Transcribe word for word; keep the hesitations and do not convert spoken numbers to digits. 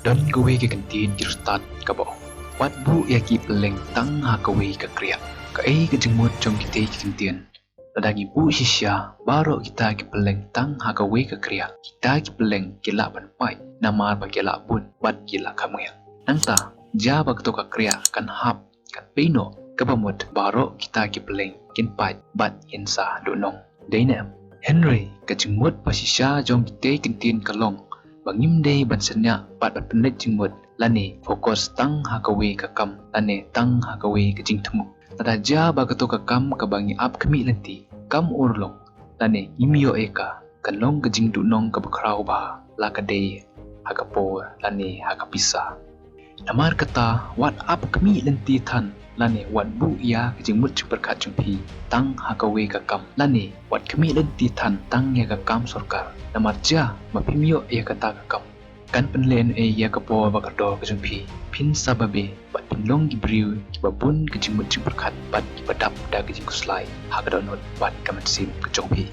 Don kawei ka kyntien ki riewstad kaba ong, wat buh ïa ki pylleng tang ha kawei ka kriah. Kaei ka jingmut jong kitei ki kyntien? Lada ngi buh shisha baroh kita ki pylleng tang ha kawei ka kriah, kita ki pylleng ki lah ban pait namar ba ki lah bun bad ki lah kham ngiang. Nangta, jia ba kato ka kriah kan hap, kan pei noh, kaba mut baroh kita ki pylleng kin pait bad kin sa duhnong, dei ne em? Hynrei ka jingmut ba shisha jong kitei ki kyntien ka long ba ngim dei ban shaniah bad ban pynleit jingmut lane focus tang ha kawei ka kam lane tang ha kawei ka jingthmu. Lada jia ba kato ka kam kaba ngi ap khmih lynti kam urlong lane ngim ïoh ïa ka, kan long ka jingduhnong kaba khraw bha, la ka dei ha ka por lane ha ka pisa. Namar kata, wat ap khmih lynti than lane wat buh ïa ka jingmut jingpyrkhat jong phi tang ha kawei ka kam lane wat khmih lynti than tang ïa ka kam sorkar. Namar jia ba phim ïoh ïa kata ka kam, kan pynlehnoh ei ïa ka por ba kordor ka jong phi. Phin sa babe bad phin long ki briew kiba bun ka jingmut jingpyrkhat bad kiba dap da ka jingkhuslai ha ka dohnud bad ka mynsiem ka jong phi.